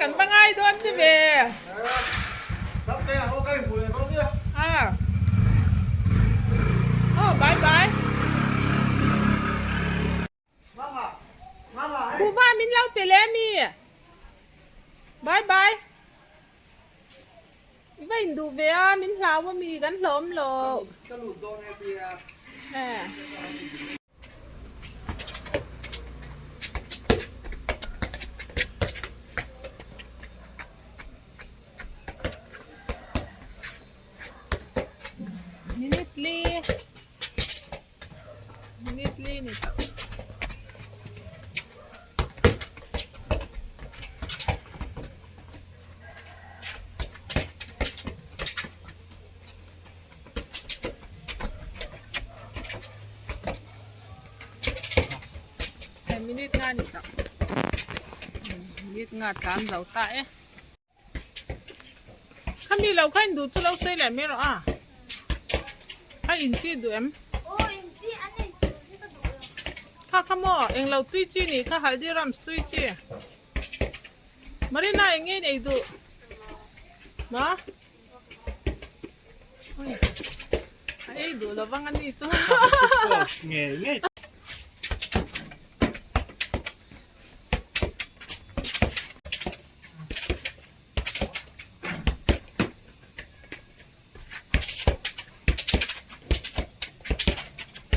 Kan va ngai dawn che ve. A. Oh, bye bye. Kuhva min lo pe le mi. Bye bye. I va induh ve a, min hlau a mi, kan hlawm lo. Minute li minute li ni tawh. Minute nga ni tawh. Minute nga tlan zo ta e. Khami lo kha in duh chu lo sawi leh mai rawh a. A in chi duh em? Kha kha maw eng lo tui chi nih kha Haldirams tui chi. Marina eng nge in ei duh? Ma? A ei duh lo vang a ni chu.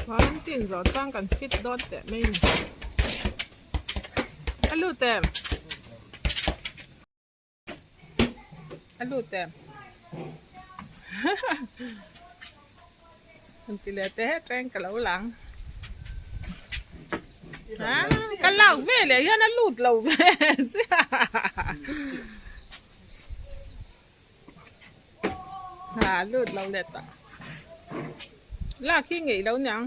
Quarantine zawh chuan kan fit dawn teh mai a ni. A lut em? A lut em? An ti leh teh teng ka lo lang. Ha ka lak ve leh hian a lut lo ve sia. Ha lut lo leh ta. Lak hi ngeih lo niang.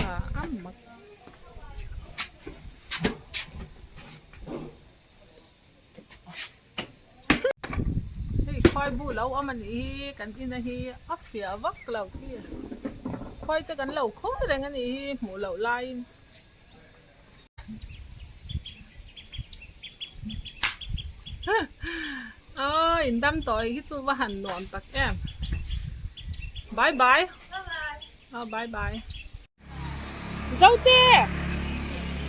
Ha a mak. Hei khuai bu lo awm a nih hi kan ina hi a fiah vak lo khi khuai te kan lo khawi reng a nih hi hmuh loh laiin. Aw in dam tawh hi chu va han nuam tak em bye bye aw bye bye. Zote!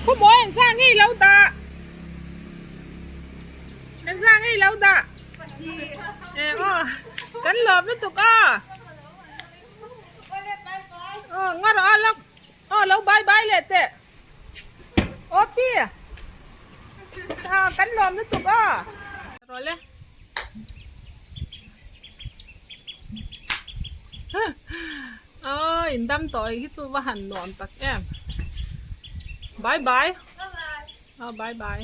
Khawmawi an za ngei lo dah! An za ngei lo dah! E aw, kan lawm lutuk aw! Aw, nga rawh aw lawk, aw lo bye bye leh teh! Aw pi! Kan lawm lutuk aw! Rawh le. Aw in dam tawh hi chu va han nuam tak em. Bye bye. Aw bye bye.